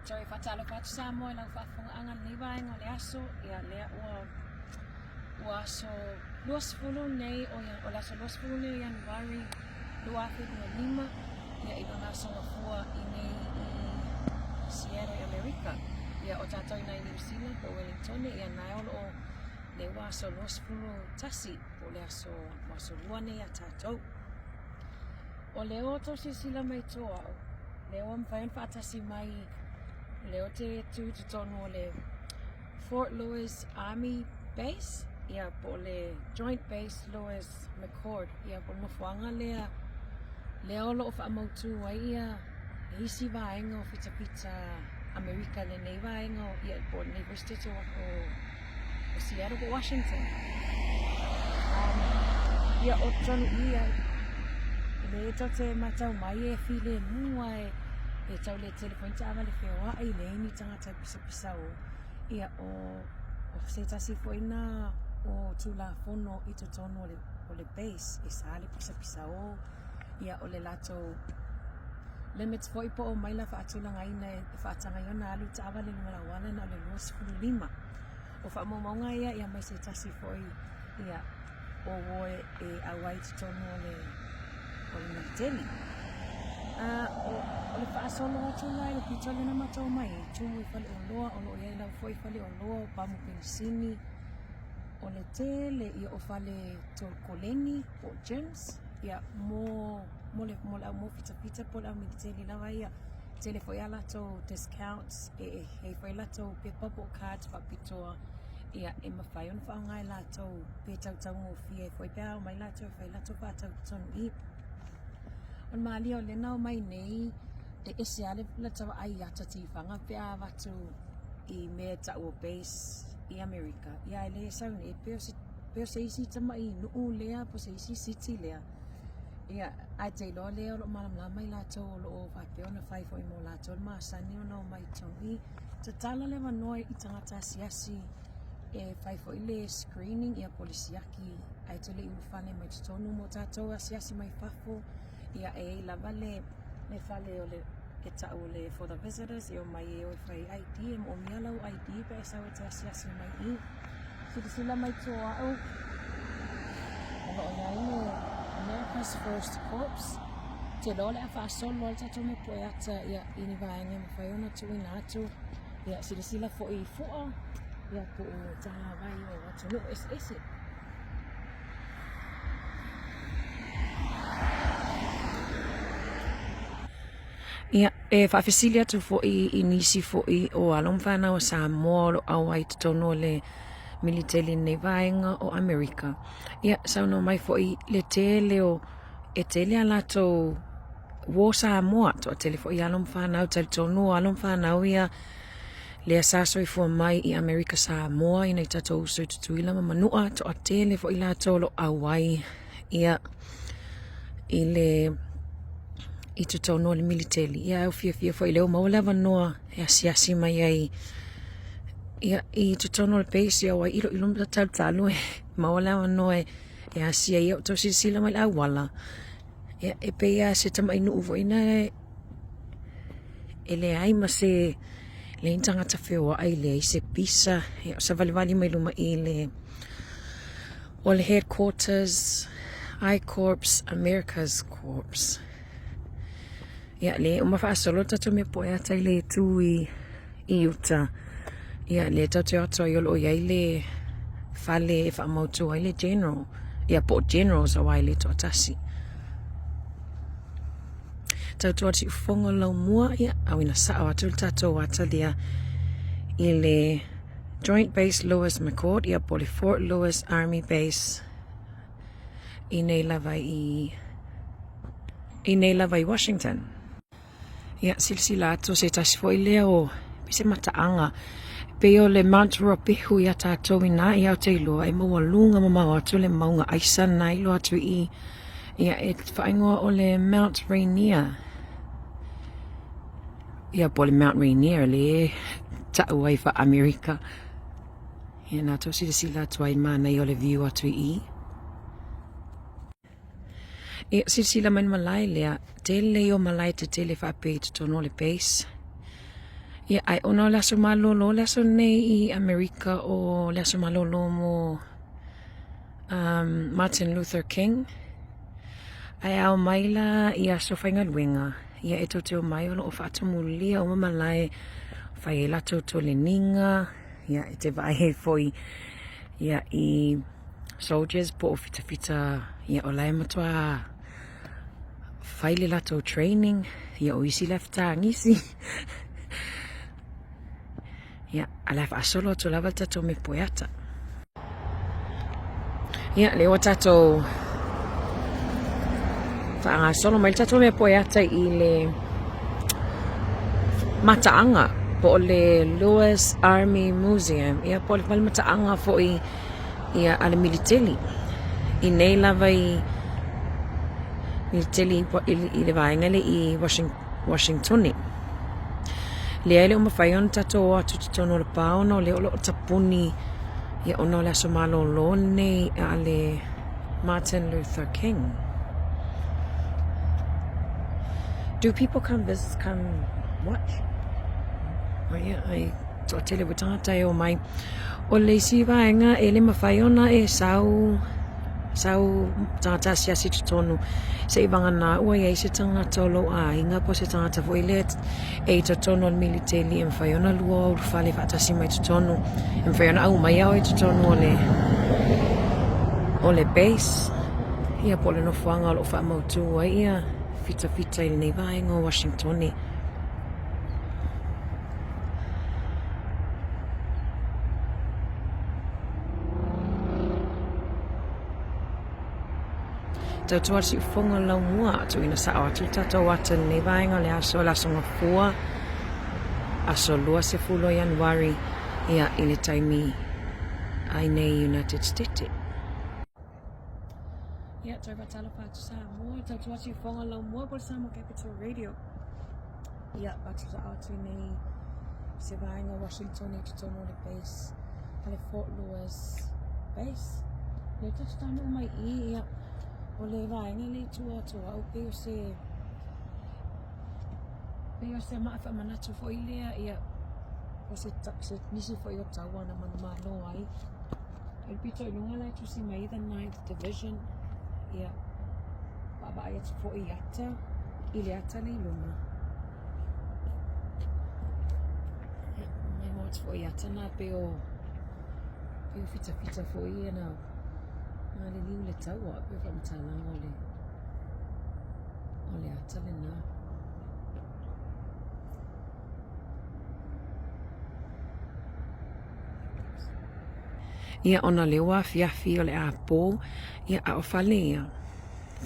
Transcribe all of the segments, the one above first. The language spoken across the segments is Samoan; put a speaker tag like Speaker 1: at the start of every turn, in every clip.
Speaker 1: Toe faatalofa atu Samoa i lau faafofogaaga i lenei vaega o le aso. Ia, lea ua ua aso 20 nei o ia, o le aso 20 nei o Ianuari 2025, ia i lona aso gafua i nei i Seattle i Amerika. Ia, o tātou i nai Niu Sila po o Wellingtone, ia nae o loo lea ua aso 21 po o le aso, aso lua nei a tātou. O lea ua outou silasila mai tō au, lea ua mafai ona faatasi mai, o lea ou te tū i totonu o le Fort Lewis Army Base, ia po o le Joint Base Lewis McChord, ia po o le nofoaga lea, lea o lo o faamautū ai ia isi vaega o fitafita Amerika i lenei vaega o, ia po o lenei foi sitete o, o Seattle po o Washington. Um, ia o tonu ia, le tau te matau mai e filemu a e, e tau le tele foi ni taavale feoai, leai ni tagata e pisapisa o, ia o, o se tasi foi na o Tulafono i totonu o le, o le base e sa le pisapisa o, ia o le latou limits foi po o maila faatulagaina e faataga ai ona alu taavale i luga o le auala na o le 25. O faamaumauga ia ia mai se tasi foi ia o uo e, e auai i totonu o le o le militeli. A o, o le faasolo atu la i le pito lea na matou mai ai, tumu i faleoloa, o lo o i ai lava foi faleoloa, o pamu penisini, o le tele ia o fale toleni po o gyms ia mo mo le mo le au mofitafita po o le au militeli lava ia. Tele foi a latou discounts e e i ai foi latou pepa po o cards faapitoa ia e mafai ona faaaoga e latou pe tautaugofie ai foi pe a omai latou e fai latou faatau i totonu i i. O le malie o lea na omai nei e ese lava le ta vaai i ata tifaga pe a avatu i mea e tau o base i Amerika ia ae le sau nei pei o se pei o se isi tamai nuu lea po o se isi city lea. Ia, ae te iloa lea o lo o malamalama i latou o lo o faapea ona fai foi mo latou le masani ona omai i totonu i. Tatala le avanoa i tagata asiasi e fai foi le screening ia po o le siaki ae te le i ulufale mai totonu mo tatou asiasi mai fafo. Ia e i ai lava le, le fale o le e tau o le for the visitors e omai e o e fai ID, e moomia lau ID pe a e sau e te asiasi mai i. Silasila mai tua au, o lo o i ai le America's First Corps. Te iloa o le a faasolo ai le tatou mea pueata ia, i ni vaega e mafai ona tuuina atu. Ia, silasila foi i fua, ia, po o tagawai o atunuu eseese. Ia, e faafesili atu foi i nisi foi o alo ma fanau a Samoa o lo o auai i totonu o le militeli i lenei vaega o Amerika. Ia, saunoa mai foi le tele o, e tele a latou uo Samoa, toatele foi alo ma fanau, talitonu o alo ma fanau ia lea sa soifua mai i Amerika Samoa i nai tatou uso i Tutuila ma Manua, toatele foi latou o lo o auai ia i le i totonu o le militeli. Ia au fiafia foi lea ua maua le avanoa e asiasi mai ai ia i totonu o le base ia ua iloilo ma talutalu e maua le avanoa e, e asia ai outou silasila mai le auala. Ia e pei lava se tamai nuu foi na e, e leai ma se leai ni tagata feoai, leai se pisa, ia o savalivali mai luma i le O le Headquarters, I Corps, America's Corps. Ia, le uma faasolo le tatou mea poeata i le itu i, i uta. Ia, le tatou te o atu ai o lo o i ai le fale e faamautu ai le general. Ia, po o generals aua e le toatasi. Tautua atu i ufofoga o le laumua, ia, auina sao atu le tatou ata lea i le Joint Base Lewis McChord, ia po o le Fort Lewis Army Base i nei lava i i nei lava i Washington. Ia, silasila atu se tasi foi lea o pei se mataaga pei o le Mount Ruapehu iā tatou inā i Aotearoa e maualuga mamao atu le mauga aisa lena i loa atu i ia e faaigoa o le Mount Rainier. Ia po o le Mount Rainier le ta'u ai faa-Amerika. Ia na tou silasila atu ai manaia o le view atu i i. Ia silasila mai le malae lea, tele ia o malae tetele faapea i totonu o le base. Ia, ae ona o le aso malolo le aso lenei i Amerika o le aso malolo mo um, Martin Luther King. Ae ao mai la i aso faigaluega, ia e tou te omai o lo o faatumulia uma malae, fai ai latou toleniga, ia e te vaai ai foi ia i soldiers po o fitafita ia o la e matua fai le latou training, ia o isi la e fetagisi. Ia, a o le a faasolo atu lava le tatou mea poeata. Ia, lea ua tatou faagasolo mai le tatou mea poeata i le mataaga po o le Lewis Army Museum, ia po o le fale mataaga foi ia a le militeli. I nei lava i militeli i le vaega lea i Washingtone. Lea e le o mafai ona tatou o atu i totonu o le pa ona o lea o lo o tapuni ia ona o le aso malolo lenei a le Martin Luther King. Do people come visit, come watch? Oh yeah, ai toatele ua tagata e omai. O le isi vaega e le mafai ona e sau sau tagata asiasi i totonu seivagana ua i ai se tagata o lou aiga po o se tagata foi lea e i totonu o le militeli e mafai ona lua ulufale faatasi mai totonu e mafai ona aumaia oe i totonu o le o le base ia po o le nofoaga o lo o faamautu ai ia fitafita i lenei vaega o Washingtone. Tautua le siufofoga o le laumua, tuuina sao atu le tatou ata i lenei vaega o le aso, le aso Gafua, aso 20 o Ianuari, ia, i le taimi ai nei United States. Ia, toe faatalofa atu Samoa, tautua le siufofoga o le laumua po o le Samoa Capital Radio. Ia, faatulaa atu nei se vaega o Washington i totonu o le base, a le Fort Lewis base. Lea tatou taunuu mai i, ia, o le vaega lea i tua atu o au, pei o se, pei o se maa faamanatu foi lea, ia, o se, se nisi foi o taua na manumalo ai. I le pito i luga la e tusi mai ai The Ninth Division, ia, vaavaai atu foi i ata, i le ata lea i luma. Ia, maimoa atu foi i ata na pei o, pei o fitafita foi ia na maliliu i le taua, pei o faamatalaga o le, o le ata lena. Ia ona o lea ua afiafi o le a pō, ia a o fale ia,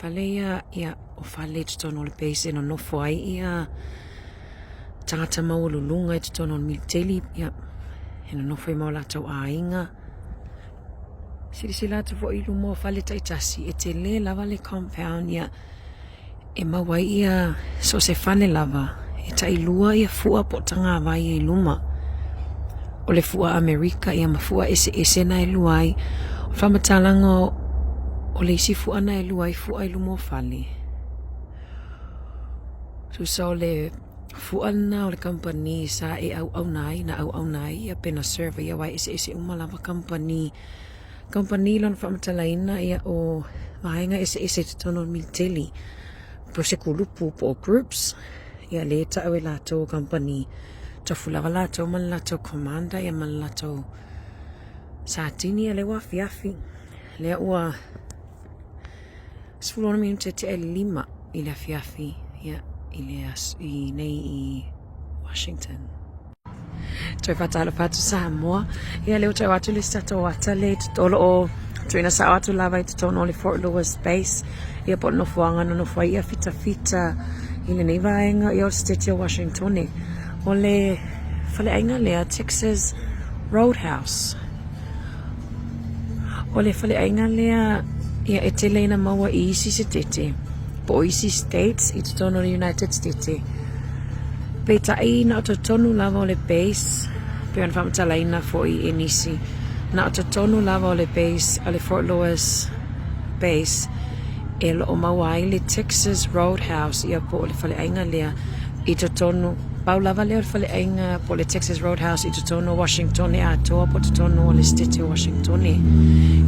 Speaker 1: fale ia, ia o fale i totonu o le base e nonofo ai ia tagata maualuluga i totonu o le militeli, ia e nonofo ai ma o latou aiga. Silasila atu foi i luma o fale taitasi, e tele lava le compound, ia E maua ai ia so o se fale lava, e tailua ia fua po o tagavai i luma. O le fua Amerika ia ma fua eseese na e lua ai. O le faamatalaga o le isi fua na e lua ai fua i luma o fale. Tusa o le fua lena o le kamupani sa e auauna ai, na auauna ai ia pe na serve ai aua e eseese uma lava kamupani. Kamupani lona faamatalaina ia o vaega eseese i totonu o le militeli po o se kulupu po o groups ia lea e tau e latou o kamupani. Tofu lava latou ma le latou commander ia ma le latou satini ia lea ua afiafi lea ua 16 minute tea i le 5 i le afiafi ia i le aso i nei i Washington. Toe faatalofa atu Samoa. Ia lea ua toe o atu le isi tatou ata lea o lo o tuuina sao atu lava i totonu o le Fort Lewis Base ia po o le nofoaga na nofo ai ia fitafita i lenei vaega ia o le Setete o Washingtone. O le faleaiga lea Texas Roadhouse. O le faleaiga lea ia e tele ina maua i isi setete po o isi states i totonu o le United States. Peitai na o totonu lava o le base pei ona faamatalaina foi e nisi, na o totonu lava o le base a le Fort Lewis Base e lo o maua ai le Texas Roadhouse ia po o le faleaiga lea i totonu. Pau lava lea o le faleaiga po o le Texas Roadhouse i totonu o Washingtone atoa po o totonu o le Setete o Washingtone.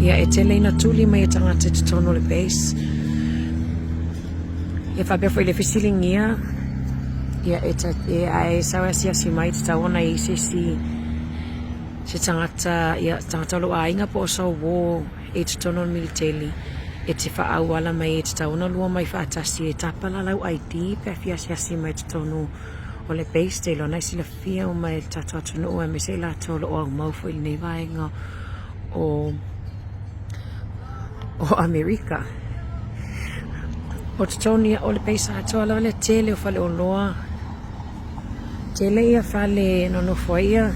Speaker 1: Ia, e tele ina tuli mai e tagata i totonu o le base. Ia faapea foi i le fesiligia, ia e, ta, e a e sau e asiasi mai, tatau ona i ai se isi se tagata, ia, tagata o lou aiga po o sou uō i totonu o le militeli e te faaauala mai e tatau ona lua omai faatasi e tapa la lau ID pe a fia asiasi mai i totonu o le base te iloa na e silafia uma e le tatou atunuu aemaise i latou o lo o aumau foi i lenei vaega o o Amerika. O totonu ia o le base atoa lava le tele o faleoloa. Tele ia fale e nonofo ai ia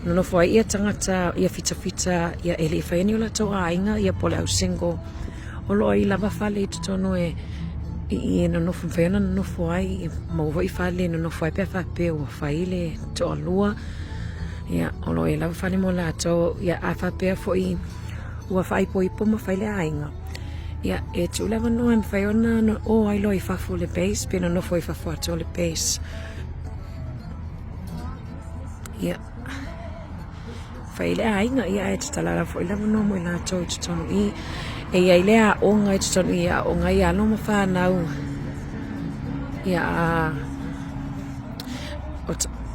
Speaker 1: nonofo ai ia tagata ia fitafita ia e le i faia ni o latou aiga ia po o le au single. O lo o i ai lava fale i totonu e i e nonofo mafai ona nonofo ai e maua foi fale e nonofo ai pe a faapea ua fai le toalua. Ia o lo o i ai lava fale mo latou ia a faapea foi ua faaipoipo ma fai le aiga, ia e tuu le avanoa e mafai ona o ai loa i fafo o le base pe nonofo ai i fafo atu o le base. Ia, fai le aiga, ia ae tatala lava foi le avanoa mo i latou i totonu i i. E i ai le aoga i totonu i i, e aooga ai alo ma fanau, ia a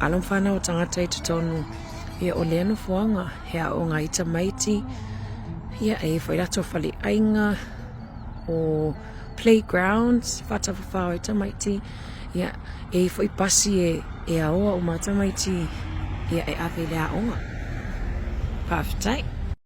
Speaker 1: alo ma fanau o tagata i totonu. Ia o lea nofoaga he aoga ai tamaiti, ia e i ai foi latou faleaiga, o playgrounds faatafafao ai tamaiti, ia e i ai foi pasi e e aoa uma ai tamaiti ia e ave i le aoga. Faafetai.